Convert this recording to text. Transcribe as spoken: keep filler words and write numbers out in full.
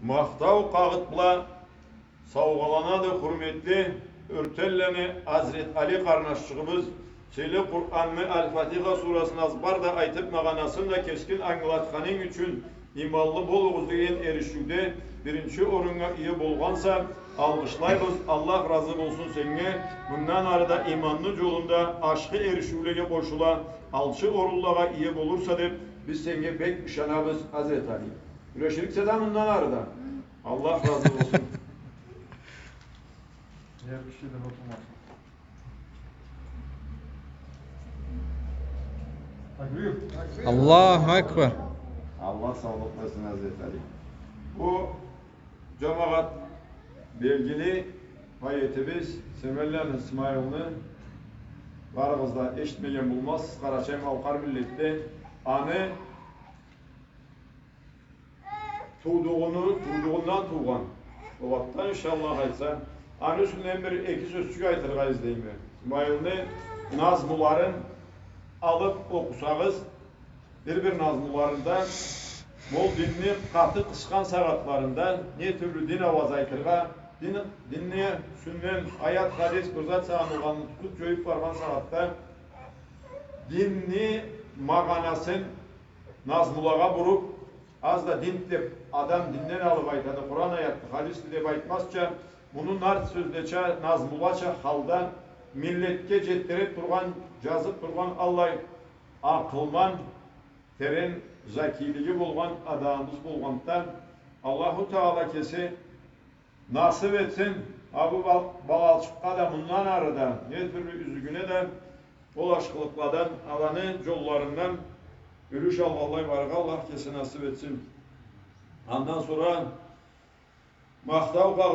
Махтау къагъыт бла саугъаланады хурметли Ёртенланы Азрет Али къарнашчыгъыбыз. Сыйлы Къуранны Аль-Фатиха сурасын азбар да айтып, магъанасын да кескин ангылатханынг ючюн «Иманлы болугъуз» деген эришиуде биринчи оруннга ие болгъанса, алгъышлайбыз. Аллах разы болсун сеннге. Мындан ары да иманны джолунда ашхы эришиулеге къошула, алчы орунлагъа ие болурса деп, биз сеннге бек ышанабыз, Азрет Али. Кюрешириксе да мындан ары да. Аллах разы болсун. Эр киши да окъумасын. Такбир. Аллаху акбар. Аллах саулукъ берсин, Азрет Али. Бу, джамагъат, белгили поэтибиз Семенланы Исмайылны барыгъыз да эшитмеген болмазсыз, къарачай-малкъар миллетде. Аны туудугъуну, туудугъундан туугъан. Ол атдан, иншаллах, айтса, аны юсюнден бир эки сёзчюк айтыргъа излейме. Исмайылны назмуларын алып окъусагъыз, бир-бир назмуларында ол динни къаты къысхан сагъатларында не тюрлю дин ауаз айтыргъа, дин, динни юсюнден аят, хадис, бир зат сагъынылгъанын тутуп, джоюп баргъан сагъатда динни магъанасын назмулагъа буруп, аз да дин деп, адам динден алып айтады, Къуран аятды, хадисди деп айтмазча, муну нарт сёзлеча, назмулача халда миллетге джетдире тургъан, джазып тургъан аллай акъылман, терен закийлиги болгъан адамыбыз болгъандан, Аллаху Таала кеси насып этсин, а бу бал-, балачыкъгъа да мындан ары да, не тюрлю юзюгюне да ол ашхылыкъладан, аланы джолларындан юлюш алгъанлай барыргъа Аллах кеси насып этсин. Андан сора махтау